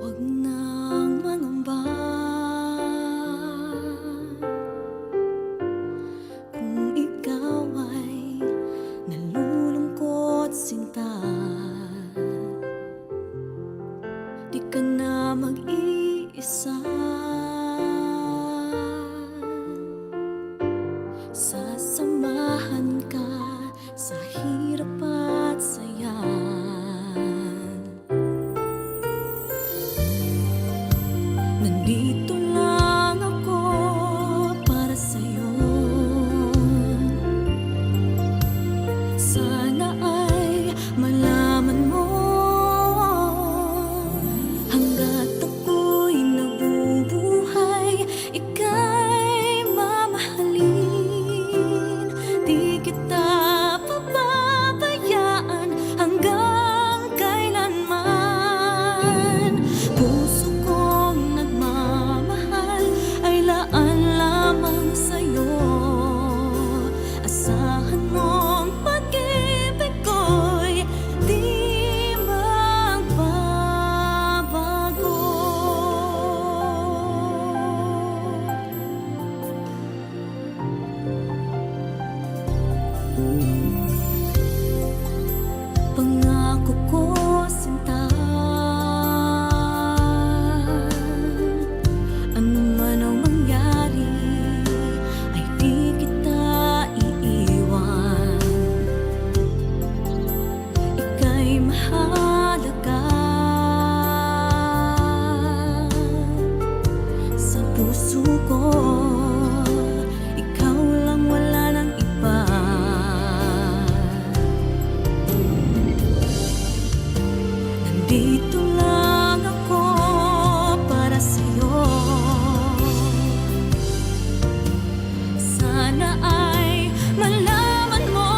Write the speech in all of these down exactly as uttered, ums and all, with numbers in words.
Huwag nang mangamba kung ikaw ay nalulungkot, sinta. Di ka na mag-iisa. Sasamahan ka sa hirap at saya. Nandito lang ako para sa'yo. Sana ay malaman mo, hanggat ako'y nabubuhay, ika'y mamahalin. Di kita pababayaan hanggang kailanman. Puso kong nagmamahal ay laan lamang sa'yo. Asahan mong pag-ibig ko'y di magbabago. Pangako ko, sinta, ano man ang mangyari, ay di kita iiwan. Ika'y mahalaga sa puso ko. Ikaw lang, wala nang iba. Nandito lang ako para sa'yo. Sana ay malaman mo,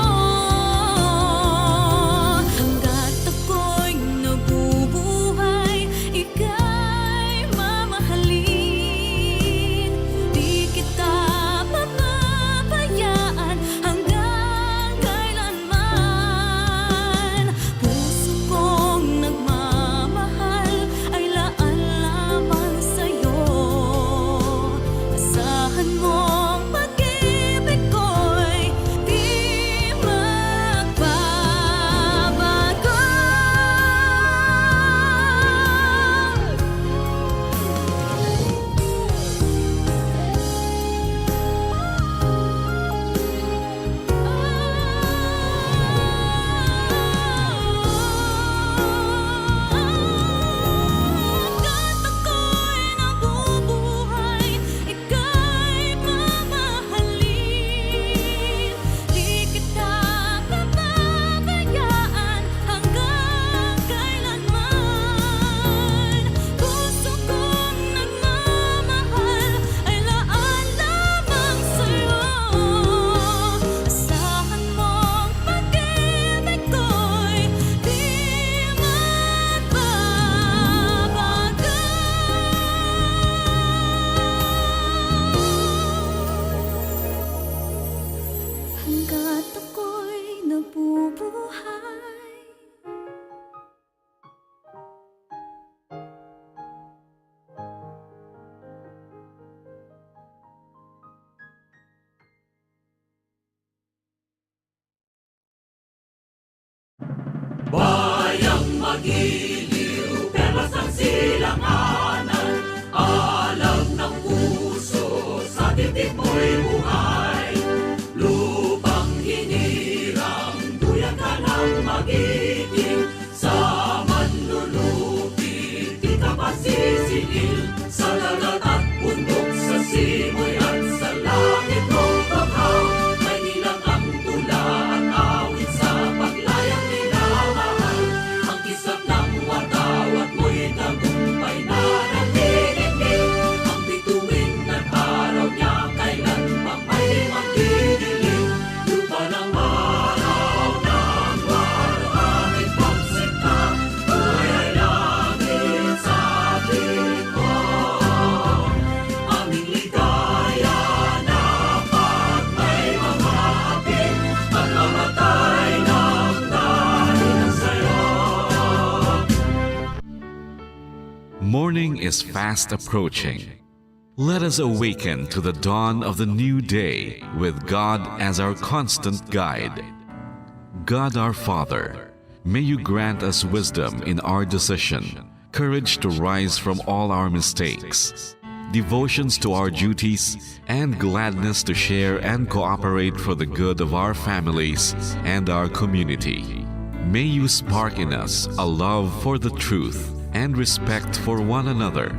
hanggat ako'y nabubuhay, ika'y mamahalin. Di kita pababayaan hanggang kailanman. Puso kong nagmamahal ay laan lamang sa'yo. Asahan mong pag-ibig ko'y di magbabago. Hanggat ako'y nabubuhay, ika'y mamahalin. Di kita pababayaan hanggang kailanman. Puso kong nagmamahal ay laan lamang sa'yo. Asahan mong pag-ibig ko'y di magbabago. Hanggat ako'y nabubuhay. Bayang magiliw, perlas ang silanganan, alam ng puso, sa dibdib mo'y buhay. Lupang hinirang, duyan ka ng magiting, sa manlulupi di ka pasisiil, sa dagat at bundok, sa simoy at sa langit, o baha. May ilang ang tula at awit sa paglayang minamahal. Ang kisap ng Morning is fast approaching. Let us awaken to the dawn of the new day with God as our constant guide. God our Father, may you grant us wisdom in our decision, courage to rise from all our mistakes, devotions to our duties, and gladness to share and cooperate for the good of our families and our community. May you spark in us a love for the truth and respect for one another.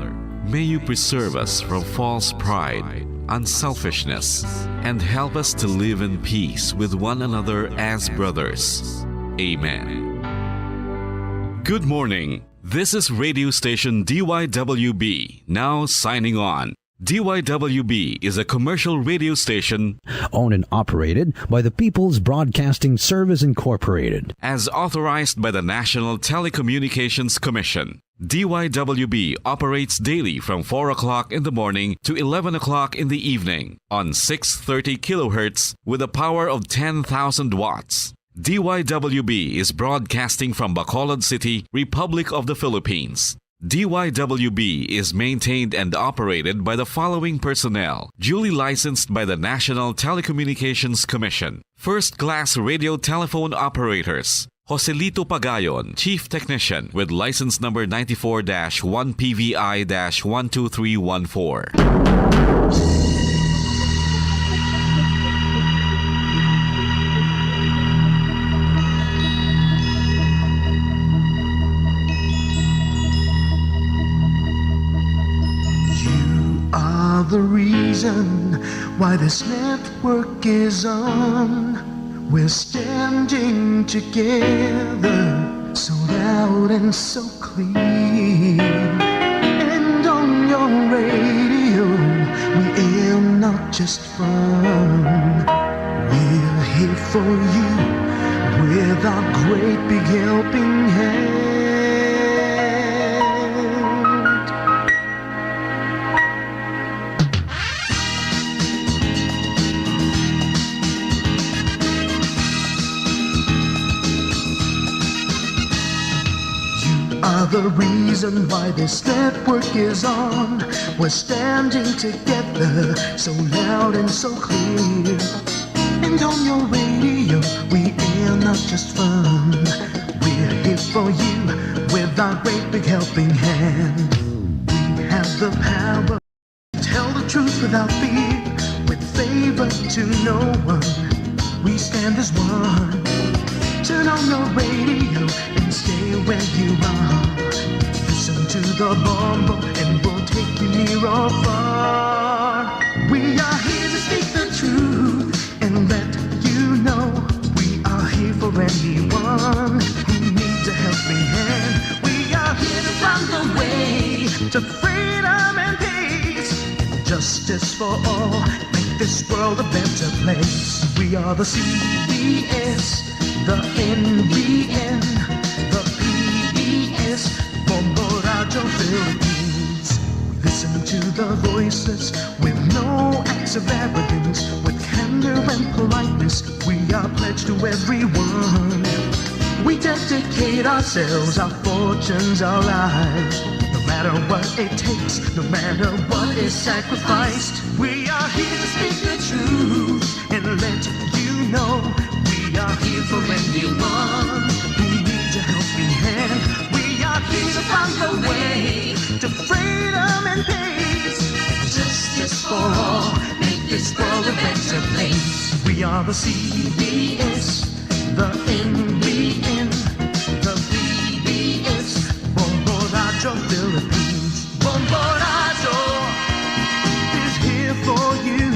May you preserve us from false pride, unselfishness, and help us to live in peace with one another as brothers. Amen. Good morning. This is radio station D Y W B, now signing on. D Y W B is a commercial radio station owned and operated by the People's Broadcasting Service Incorporated. As authorized by the National Telecommunications Commission. D Y W B operates daily from four o'clock in the morning to eleven o'clock in the evening on six thirty kilohertz with a power of ten thousand watts. D Y W B is broadcasting from Bacolod City, Republic of the Philippines. D Y W B is maintained and operated by the following personnel, duly licensed by the National Telecommunications Commission. First class radio telephone operators, Joselito Pagayon, Chief Technician, with license number ninety-four dash one P V I dash one two three one four. You are the reason why this network is on. We're standing together, so loud and so clear. And on your radio, we air not just fun. We're here for you with our great big helping hand. You are the reason why this network is on. We're standing together, so loud and so clear. And on your radio, we air not just fun. We're here for you with our great big helping hand. We have the power. Tell the truth without fear, with favor to no one. We stand as one. Turn on your radio and stay where you are. Listen to the Bombo and we'll take you near or far. We are here to speak the truth and let you know we are here for anyone who needs a helping hand. We are here to find the way to freedom and peace. Justice for all, make this world a better place. We are the C B S, the N B N, the P B S, Bombo Radyo Philippines. Listen to the voices with no acts of arrogance, with candor and politeness. We are pledged to everyone. We dedicate ourselves, our fortunes, our lives. No matter what it takes, no matter what is sacrificed, we are here to speak the truth and let you know we are here for anyone who needs a helping hand. We are here to find the way to freedom and peace. Justice for all, make this world a better place. We are the C B S, the N B N, the P B S, Bombo Radyo Philippines. Bombo Radyo is here for you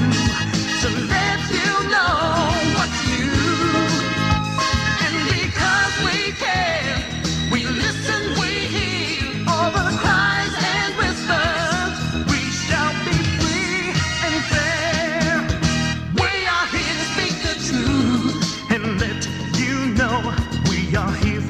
to let you know what's new. And because we care, we listen, we hear all the cries and whispers. We shall be free and fair. We are here to speak the truth and let you know we are here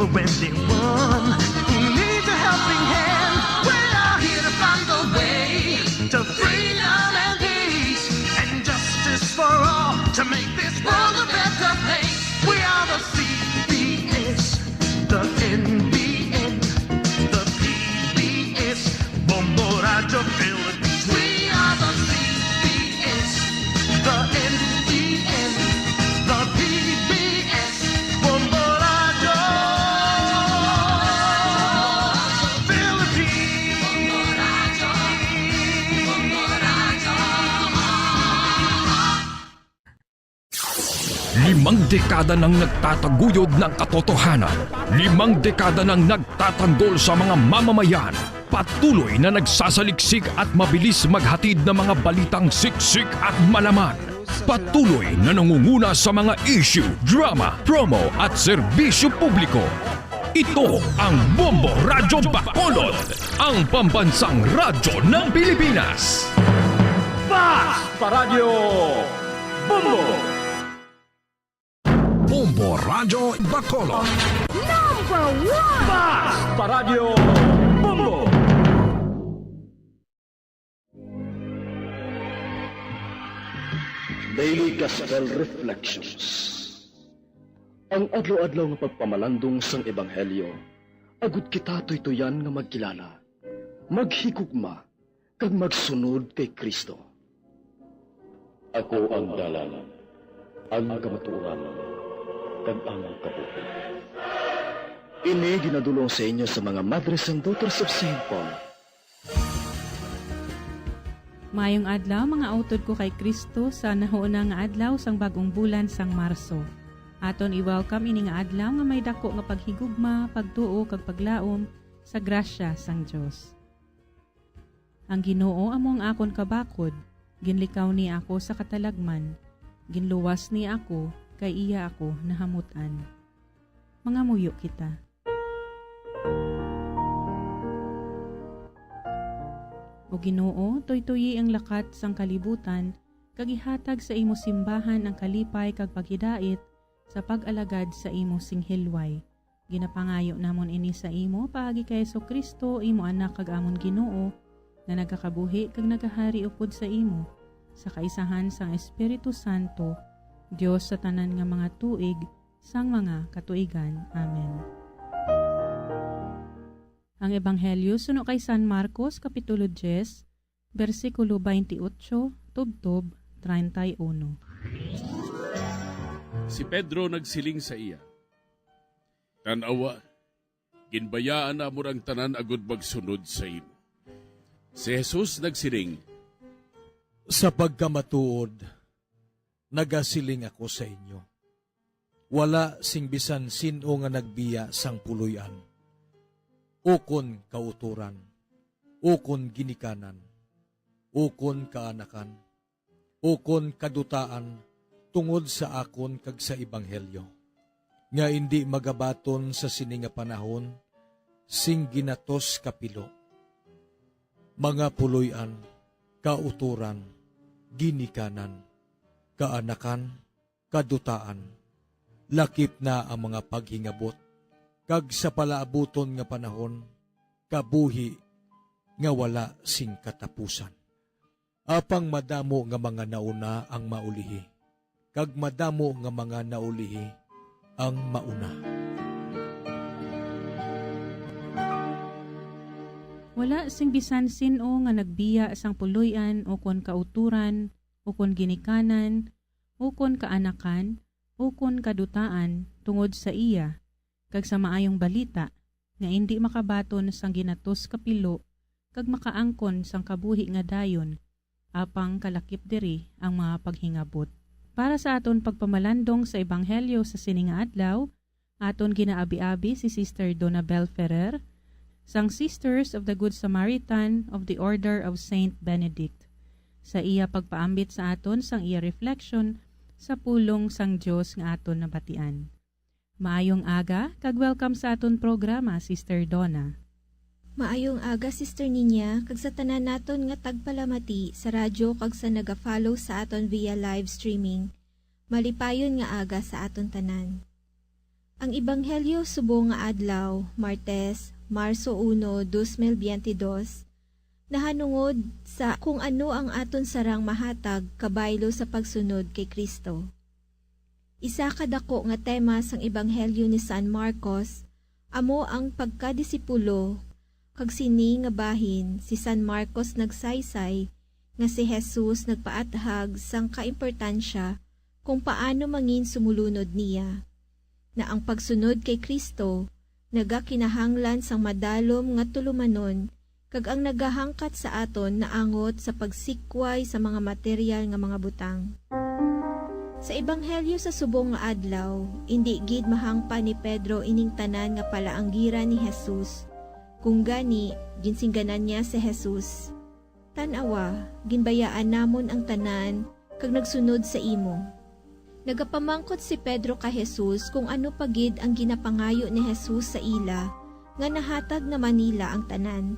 Limang dekada nang nagtataguyod ng katotohanan. Limang dekada nang nagtatanggol sa mga mamamayan. Patuloy na nagsasaliksik at mabilis maghatid ng mga balitang siksik at malaman. Patuloy na nangunguna sa mga issue, drama, promo at serbisyo publiko. Ito ang Bombo Radyo Bacolod, ang pambansang radyo ng Pilipinas. Fast Paradio Bombo! Bombo Radyo Bacolod. Number one! Fast Paradio Bombo! Daily Gospel Reflections. Ang adlaw-adlaw nga pagpamalandong sang Ebanghelyo, agud kita tuytuyan nga magkilala, maghigugma, kag magsunod kay Cristo. Ako ang dalan, ang kamatuoran, kag ang kabuhi. Ini ginadulong sa inyo sa mga Madres and Daughters of Saint Paul. Mayong adlaw, mga utod ko kay Cristo, sa nahuuna nga adlaw sang bag-ong bulan sang Marso. Aton i-welcome ini nga adlaw nga may dako nga paghigugma, pagtuo, kag paglaom sa grasya sang Dios. Ang Ginoo amo ang akon kabakod, ginlikaw niya ako sa katalagman, ginluwas niya ako, kay iya ako nahamut-an. Mangamuyo kita. O Ginoo, tuytoyi ang lakat sang kalibutan, kag ihatag sa imo simbahan ang kalipay kag paghidait sa pag-alagad sa imo singhilway. Ginapangayo namon ini sa imo paagi kay Jesu-Cristo, imo Anak kag amon Ginoo, nga nagakabuhi kag nagahari upod sa imo, sa kaisahan sang Espiritu Santo, Dios sa tanan nga mga tuig, sang mga katuigan. Amen. Ang Ebanghelyo suno kay San Marcos, Kapitulo diyes, bersikulo twenty-eight tubtob treinta y uno. Si Pedro nagsiling sa iya, "Tan-awa, ginbayaan namon ang tanan agud magsunod sa imo." Si Jesus nagsiling, "Sa pagkamatuod, nagasiling ako sa inyo, wala sing bisan sin-o nga nagbiya sang puloy-an, ukon kautoran, ukon ginikanan, ukon kaanakan, ukon kadutaan tungod sa akon kag sa ebanghelyo, nga indi magabaton sa sini nga panahon sing ginatos ka pilo. Mga puloy-an, kautoran, ginikanan, kaanakan, kadutaan, lakip na ang mga paghingabot, kag sa palaabuton nga panahon, kabuhi nga wala sing katapusan. Apang madamo nga mga nauna ang maulihi, kag madamo nga mga naulihi ang mauna." Wala sing bisan sin-o nga nagbiya sang puloy-an ukon kautoran, ukon ginikanan, ukon kaanakan, ukon kadutaan tungod sa iya, kag sa Maayong Balita, nga indi makabaton sang ginatos ka pilo kag makaangkon sang kabuhi nga dayon, apang kalakip diri ang mga paghingabot. Para sa aton pagpamalandong sa Ebanghelyo sa sini nga adlaw, aton ginaabi-abi si Sister Donabel Ferrer, sang Sisters of the Good Samaritan of the Order of Saint Benedict, sa iya pagpaambit sa aton sang iya reflection sa pulong sang Dios nga aton nabatian. Maayong aga, kag welcome sa aton programa, Sister Donna. Maayong aga, Sister Ninya, kag sa tanan naton nga tagpalamati sa radyo kag sa naga-follow sa aton via live streaming. Malipayon nga aga sa aton tanan. Ang Ebanghelyo subong nga adlaw, Martes, Marso uno, dos mil biyente dos, nahanungod sa kung ano ang aton sarang mahatag kabaylo sa pagsunod kay Cristo. Isa ka dako nga tema sang Ebanghelyo ni San Marcos amo ang pagkadisipulo, kag sini nga bahin si San Marcos nagsaysay nga si Jesus nagpaathag sang kaimportansya kung paano mangin sumulunod niya, na ang pagsunod kay Cristo nagakinahanglan sang madalom nga tulumanon kag ang nagahangkat sa aton naangot sa pagsikway sa mga material nga mga butang. Sa ebanghelyo sa subong nga adlaw, indi gid mahangpan ni Pedro ining tanan nga palaanggiran ni Jesus. Kung gani, ginsingganan niya si Jesus, "Tan-awa, ginbayaan namon ang tanan kag nagsunod sa imo." Nagapamangkot si Pedro kay Jesus kung ano pa gid ang ginapangayo ni Jesus sa ila nga nahatag na man nila ang tanan.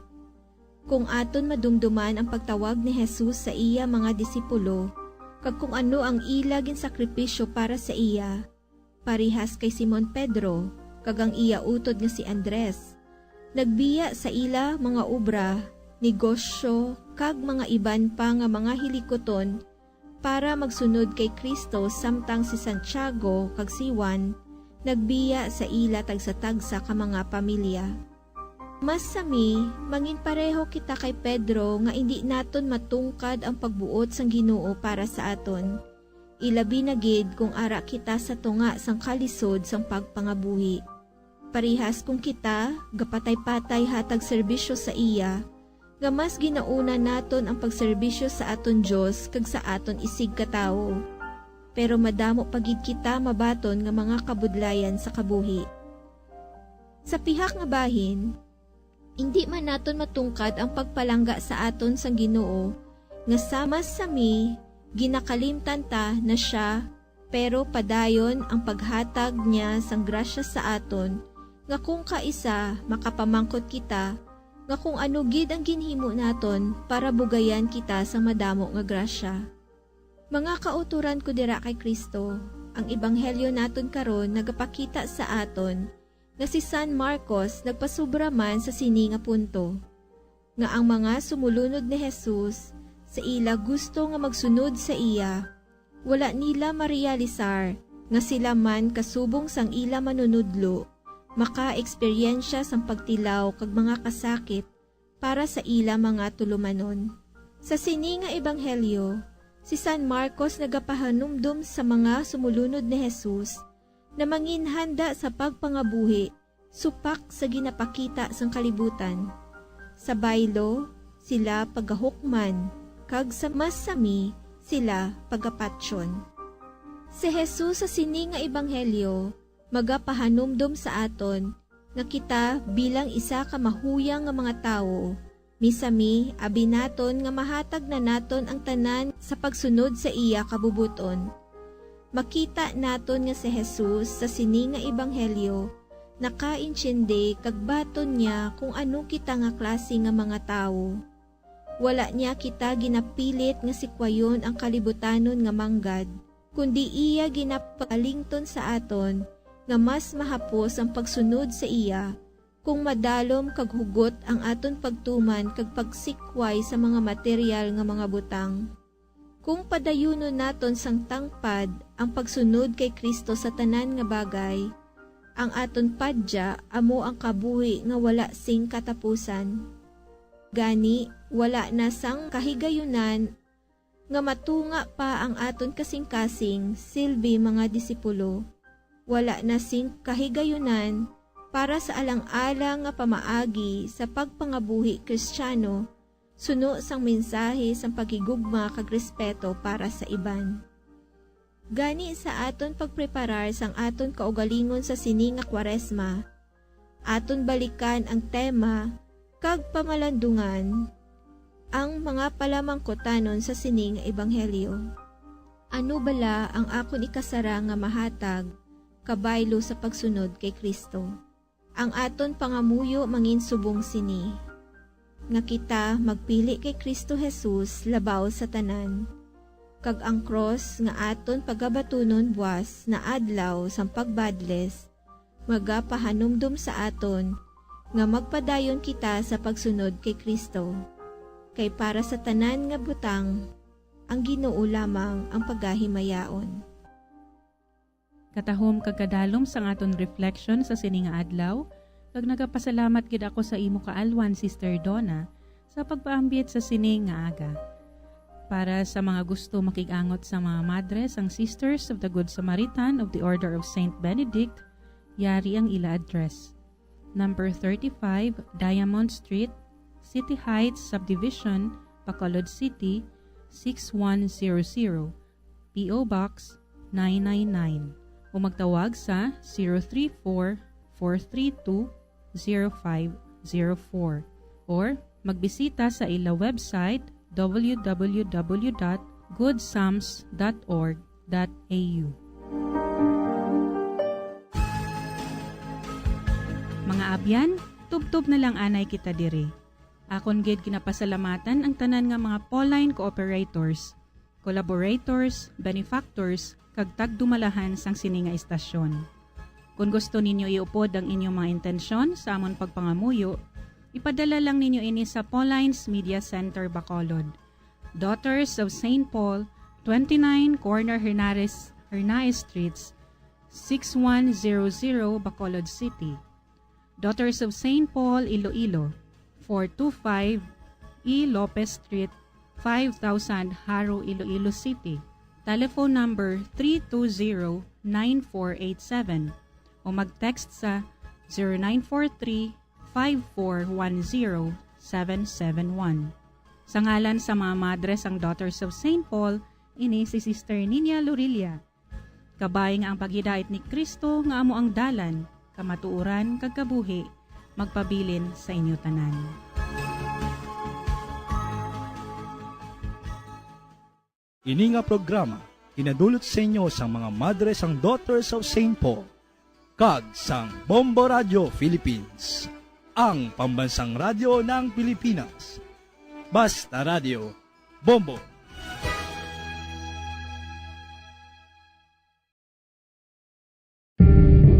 Kung aton madumduman ang pagtawag ni Jesus sa iya mga disipulo, kag kung ano ang ila ginsakripisyo para sa iya, parehas kay Simon Pedro kag ang iya utod nga si Andres, nagbiya sa ila mga obra, negosyo, kag mga iban pa nga mga hilikuton para magsunod kay Cristo, samtang si Santiago kag si Juan nagbiya sa ila tagsa-tagsa ka mga pamilya. Mas sami, manginpareho kita kay Pedro nga indi naton matungkad ang pagbuot sang Ginoo para sa aton, ilabi na gid kung ara kita sa tunga sang kalisod sang pagpangabuhi. Parehas kung kita gapatay-patay hatag serbisyo sa iya, nga mas ginauna naton ang pagserbisyo sa aton Dios kag sa aton isigkatawo. Pero madamo pa gid kita mabaton nga mga kabudlayan sa kabuhi. Sa pihak nga bahin, indi man naton matungkad ang pagpalangga sa aton sang Ginoo, nga sa mas sami ginakalimtan ta na sia, pero padayon ang paghatag niya sang grasya sa aton, nga kung kaisa makapamangkot kita nga kung ano gid ang ginhimo naton para bugayan kita sang madamo nga grasya. Mga kautoran ko dira kay Cristo, ang ebanghelyo naton karon nagapakita sa aton nga si San Marcos nagpasobra man sa sini nga punto, nga ang mga sumulunod ni Jesus, sa ila gusto nga magsunod sa iya, wala nila marealisar nga sila man kasubong sang ila manunodlo makaeksperyensya sang pagtilaw kag mga kasakit para sa ila mga tulumanon. Sa sini nga ebanghelyo, si San Marcos nagapahanumdom sa mga sumulunod ni Jesus na manginhanda sa pagpangabuhi supak sa ginapakita sang kalibutan. Sa baylo, sila pagahukman, kag sa mas sami, sila pagapatyon. Si Jesus sa sini nga ebanghelyo magapahanumdom sa aton nga kita, bilang isa ka mahuyang nga mga tawo, misami abi naton nga mahatag na naton ang tanan sa pagsunod sa iya kabubot-on. Makita naton nga si Jesus sa sini nga ebanghelyo nakaintindi kag baton niya kung ano kita nga klase nga mga tawo. Wala niya kita ginapilit nga sikwayon ang kalibutanon nga manggad, kundi iya ginapalington sa aton nga mas mahapos ang pagsunod sa iya kung madalom kag hugot ang aton pagtuman kag pagsikway sa mga material nga mga butang. Kung padayunon naton sang tangpad ang pagsunod kay Cristo sa tanan nga bagay, ang aton padya amo ang kabuhi nga wala sing katapusan. Gani, wala na sang kahigayunan nga matunga pa ang aton kasingkasing silbi mga disipulo. Wala na sing kahigayunan para sa alang-alang nga pamaagi sa pagpangabuhi Kristiyano suno sang mensahe sang paghigugma kag respeto para sa iban. Gani, sa aton pagpreparar sang aton kaugalingon sa sini nga Kwaresma, aton balikan ang tema kag pamalandungan ang mga palamangkutanon sa sini nga ebanghelyo. Ano bala ang akon ikasarang nga mahatag kabaylo sa pagsunod kay Cristo? Ang aton pangamuyo manginsubong sini, nga kita magpili kay Cristo Jesus labaw sa tanan, kag ang krus nga aton pagabatunon buas na adlaw sang pagbadles magapahanumdom sa aton nga magpadayon kita sa pagsunod kay Cristo, kay para sa tanan nga butang, ang Ginoo lamang ang pagahimayaon. Katahom kag kadalom sang aton reflection sa sini nga adlaw, kag nagapasalamat gid ako sa imo kaalwan, Sister Donna, sa pagpaambit sa sini nga aga. Para sa mga gusto makig-angot sa mga madre sang Sisters of the Good Samaritan of the Order of Saint Benedict, yari ang ila address: Number thirty-five Diamond Street, City Heights Subdivision, Bacolod City, six one zero zero, P O Box nine nine nine o magtawag sa zero three four, four three two, zero five zero four or magbisita sa ila website w w w dot good psalms dot org dot a u. Mga abyan, tubtob na lang anay kita diri. Akon gid ginapasalamatan ang tanan nga mga Pauline cooperators, collaborators, benefactors, kag tagdumalahan sang sini nga istasyon. Kon gusto ninyo iupod ang inyong mga intensyon sa amon pagpangamuyo, ipadala lang ninyo ini sa Pauline's Media Center, Bacolod, Daughters of Saint Paul, twenty-nine Corner Hernares, Hernaez Streets, six one zero zero, Bacolod City. Daughters of Saint Paul, Iloilo, four two five E Lopez Street, five thousand, Jaro, Iloilo City. Telephone number three two zero, nine four eight seven o mag-text sa zero nine four three, five four one zero, seven seven one. Sa ngalan sa mga madre sang Daughters of Saint Paul, ini si Sister Nina Lorilla. Kabay nga ang paghidait ni Cristo nga amo ang dalan, kamatuoran, kag kabuhi, magpabilin sa inyo tanan. Ini nga programa ginadulot sa inyo sang mga madre sang Daughters of Saint Paul kag sang Bombo Radio Philippines, ang pambansang radyo ng Pilipinas. Basta Radio, Bombo